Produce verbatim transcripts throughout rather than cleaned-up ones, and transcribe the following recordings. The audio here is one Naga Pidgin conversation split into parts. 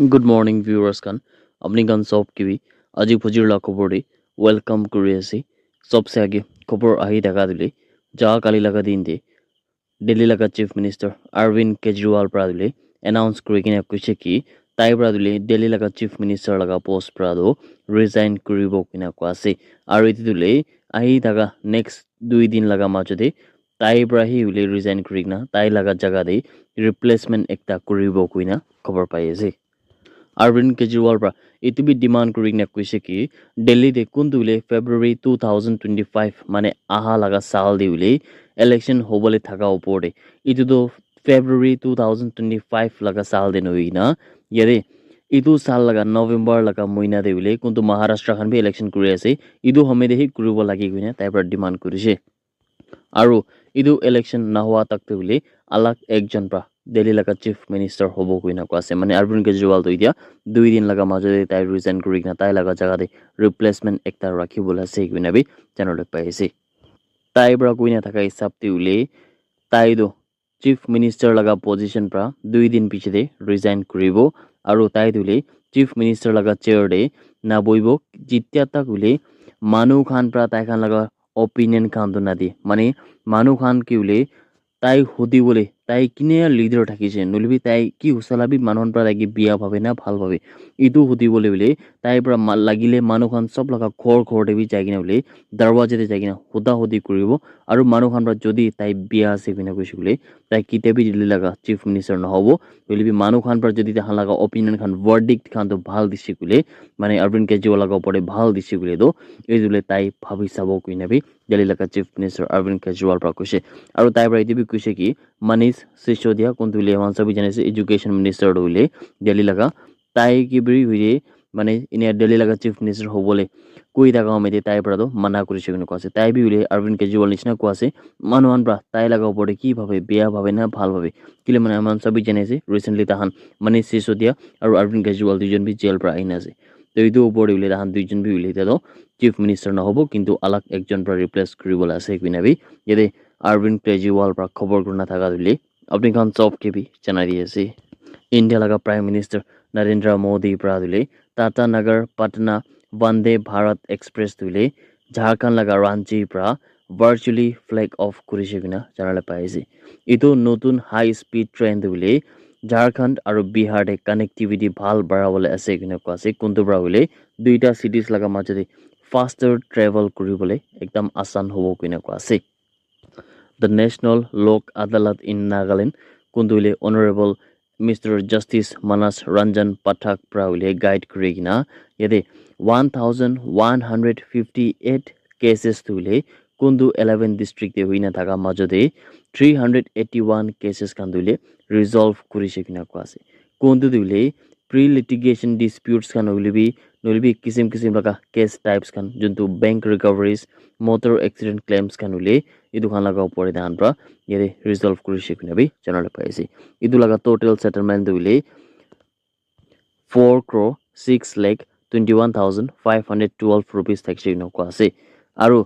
Good morning, viewers khan. Apni khan sob ke bi aji phujir la khobor de welcome kuri ase. Sobse age khobor ahi thaka tu le, ja kali laga din de Delhi laga Chief Minister Arvind Kejriwal pra tu le announce kuri kena koise ki tai pra tu le Delhi laga Chief Minister laga post pra tu resign kuribo kena koa ase. Aru etu tu le ahi thaka next dui din laga majo de tai pra hi hoile resign kuri kena tai laga jaga de replacement ekta kuribo koina khobor pai ase. Arvind Kejriwal pra etu bi demand kuri kena koise ki Delhi de kuntu hoile February two thousand twenty-five mane aha laga saal de hoile election hobole thaka opor de, etu tu February two thousand twenty-five laga saal de nohoi kena yate etu saal laga November laga moina de hoile kuntu Maharashtra khan bi election kuri ase, etu home de hi kuribo lage koina tai pra demand kurise. Aru etu election nahoa tak te hoile alag ekjon pra Delhi laga Chief Minister hobo koina koa ase. Mane Arvind Kejriwal tu etia dui din laga majo de tai resign kuri kena tai laga jaga de replacement ekta rakhi bole ase koina bi janole pai ase. Tai pra koina thaka hisab te hoile tai tu Chief Minister laga position pra dui din piche de resign kuribo aru tai tu hoile Chief Minister laga chair de naboibo jitia tak hoile manu khan pra tai khan laga opinion khan tu nadi. Mane manu khan ki hoile tai hudi bole tai kine leader thakise nohole bi tai ki hosala bi manu khan pra tai ki bia bhabe na bhal bhabe etu hudi bole hoile tai pra ma- lagile manu khan sob laga ghor ghor de bi jai kena hoile darwaja de jai kena huda hudi kuribo aru manu khan pra jodi tai bia ase koina koise koile tai kitia bi Delhi laga Chief Minister nahobo. Hoile bi manu khan pra jodi tai khan laga opinion khan verdict khan tu bhal dise koile mane Arvind Kejriwal laga opor de bhal dise koile tu etu le tai bhabi sabo koina bi Delhi laga Chief Minister Arvind Kejriwal pra koise. Aru tai pra etu bi koise ki Manish Sisodia kuntu hoile moikhan sabi jane ase education minister tu hoile Delhi laga tai ki bri hoile mane enia Delhi laga Chief Minister hobole koi thaka home de tai pra tu mana kurise koina koa ase. Tai bi hoile Arvind Kejriwal nishina koa ase manu khan pra tai laga opor de ki bhabe bia bhabe na bhal bhabe kile mane moikhan sabi jane ase recently tahan Manish Sisodia aru Arvind Kejriwal duijon bi jail pra ahina ase. To etu opor de hoile tahan duijon bi hoile etia tu Chief Minister nahobo kintu alag ekjon pra replace kuribole ase koina bi yate Arvind Kejriwal pra khobor kurina thaka tu hoile apni khan sob ke bi janai di ase. India laga Prime Minister Narendra Modi pra tu hoile Tata Nagar Patna Vande Bharat Express tu hoile Jharkhand laga Ranchi pra virtually flag off kurise koina janale pai ase. Etu notun high speed train tu hoile Jharkhand aru Bihar de connectivity bhal bara bole ase koina koa ase. Kuntu pra hoile duita cities laga majo de faster travel kuribole ekdam asan hobo koina koa ase. The National Lok Adalat in Nagaland kuntu hoile Honorable Mister Justice Manas Ranjan Pathak pra hoile guide kuri kena yate one thousand one hundred fifty eight cases tu hoile kuntu eleven district de hoina thaka majo de three hundred eighty one cases khan tu hoile resolve kurise koina koa ase. Kuntu tu hoile pre litigation disputes khan hoile bi nohole bi kisim kisim laga case types khan juntu bank recoveries, motor accident claims khan hoile etu khan laga opor de tahan pra yate resolve kurise koina bi janale pai ase. Etu laga total settlement tu hoile four crore six lakh twenty one thousand five hundred twelve rupees thakise koina koa ase. Aru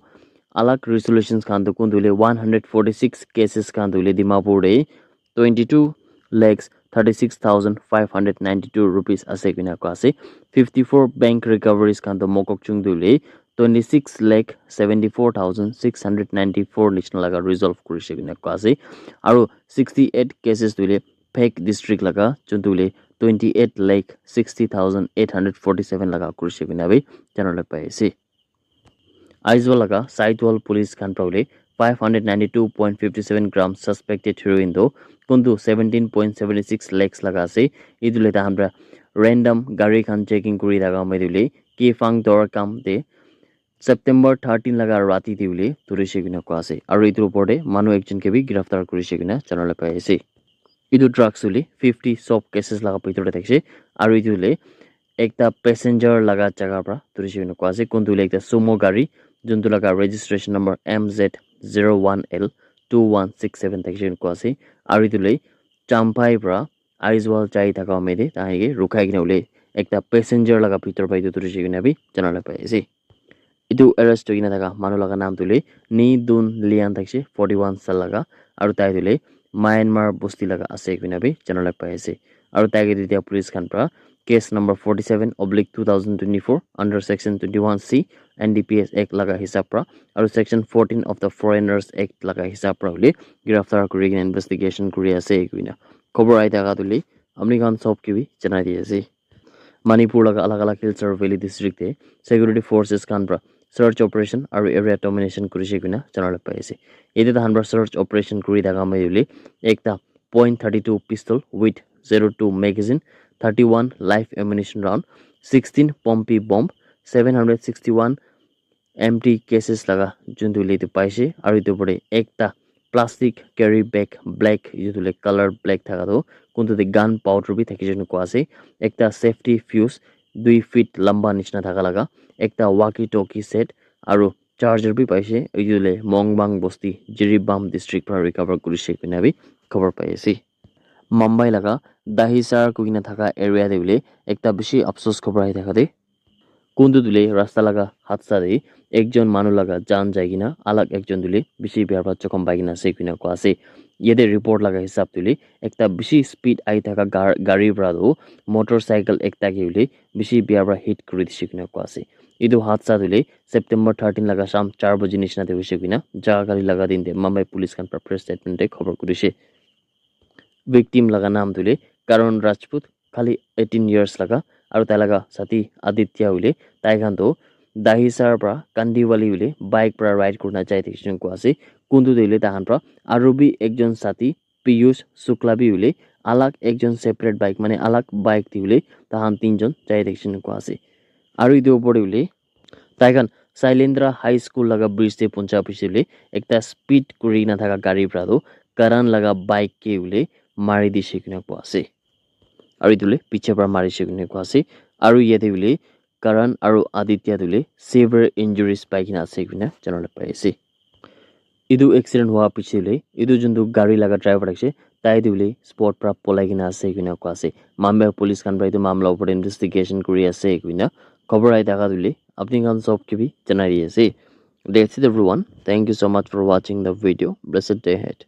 alag resolutions khan tu kuntu hoile one hundred forty six cases khan tu hoile Dimapur de twenty two lakhs thirty six thousand five hundred ninety two rupees ase koina koa ase. Fifty four bank recoveries khan tu Mokokchung tu hoile twenty six lakh seventy four thousand six hundred ninety four nishina laga resolve kurise koina koa ase. Aru sixty eight cases tu hoile Phek district laga juntu hoile twenty eight lakh sixty thousand eight hundred forty seven laga kurise koina bi janale pai ase. Aizawl laga Saitwal police khan pra hoile five hundred ninety two point fifty seven gram suspected heroin tu kuntu seventeen point seventy six lakhs laga ase. Etu le tahan pra random gari khan checking kuri thaka home de hoile Kifang Dor kam de September thirteen laga rati de hoile dhurise koina koa ase. Aru etu opor de manu ekjon ke bi giraftar kurise koina janale pai ase. Etu drugs hoile fifty sob cases laga bhitor de thakise. Aru etu hoile ekta passenger laga jaga pra dhurise koina koa ase. Kuntu hoile ekta sumo gari juntu laga registration number M Z zero one L two one six seven thakise koina koa ase. Aru etu hoile Champhai pra Aizawl jai thaka home de tai ke rukhai kena hoile ekta passenger laga bhitor pra etu dhurise koina bi janale pai ase. Etu arrest hoi kena thaka manu laga naam tu hoile Ni Dun Lian thakise forty one saal laga aru tai tu hoile Myanmar bosti laga ase koina bi janale pai ase. Aru tai ke tetya police khan pra case number forty seven oblique two thousand twenty four under section twenty one C N D P S Act laga hisab pra aru section fourteen of the Foreigners Act laga hisab pra hoile giraftar kuri kena investigation kuri ase koina khobor ahi thaka tu hoile apni khan sob ke bi janai di ase. Manipur laga alag alag hills aru valley district te security forces khan pra search operation aru area domination kurise koina jana laga pai ase. Yate tahan pra search operation kuri thaka moi hoile ekta point thirty two pistol with zero two magazine, thirty one live ammunition round, sixteen pompy bomb, seven hundred sixty one empty cases laga juntu hoile etu paise aru etu opor te ekta plastic carry bag black etu hoile color black thaka tu kuntu te gun powder bi thakise koina koa ase ekta safety fuse dui feet lamba nishina thaka laga ekta walkie talkie set aru charger bi paise etu hoile Mongbang bosti Jiribam district para recover kurise koina bi khobor pai ase. Mumbai laga Dahisar koikena thaka area te hoile ekta bishi afsos khobor ahi thaka te kuntu tu hoile rasta laga hadsa te ekjon manu laga jaan jai kena alag ekjon tu hoile bishi bia para jokhom pai kena ase koina koa ase. Yate report laga hisab tu hoile ekta bishi speed ahi thaka gar gari para tu motorcycle ekta ke hoile bishi bia para hit kuri dise koina koa ase. Etu hadsa tu hoile September thirteen laga sham char baji nishina te hoise koina jaga kali laga din te Mumbai police khan para press statement te khobor kurise. Victim laga naam tu hoile Karan Rajput, khali eighteen years laga aru tai laga sathi Aditya hoile tai khan tu Dahisar para Kandiwali hoile bike para ride kurina jai thakise koina koa ase. Kuntu tu hoile tahan para aru bi ekjon sathi Piyush Shukla bi hoile alag ekjon separate bike mane alag bike te hoile tahan tinjon jai thakise koina koa ase. Aru etu opor te hoile tai khan Sailendra High School laga bridge te puncha piche hoile ekta speed kuri na thaka gari para tu Karan laga bike ke hoile mari dise koina koa ase. Aru etu hoile piche para marise koina koa ase. Aru yate hoile Karan aru Aditya tu hoile severe injuries pai kena ase koina jana laga pai ase. Etu accident hua piche hoile etu juntu gari laga driver ase tai tu hoile spot para polai kena ase koina koa ase. Mumbai police khan para etu mamla opor te investigation kuri ase koina khobor ahi thaka tu hoile apni khan sob ke bi janai di ase. That's it everyone. Thank you so much for watching the video. Blessed day ahead.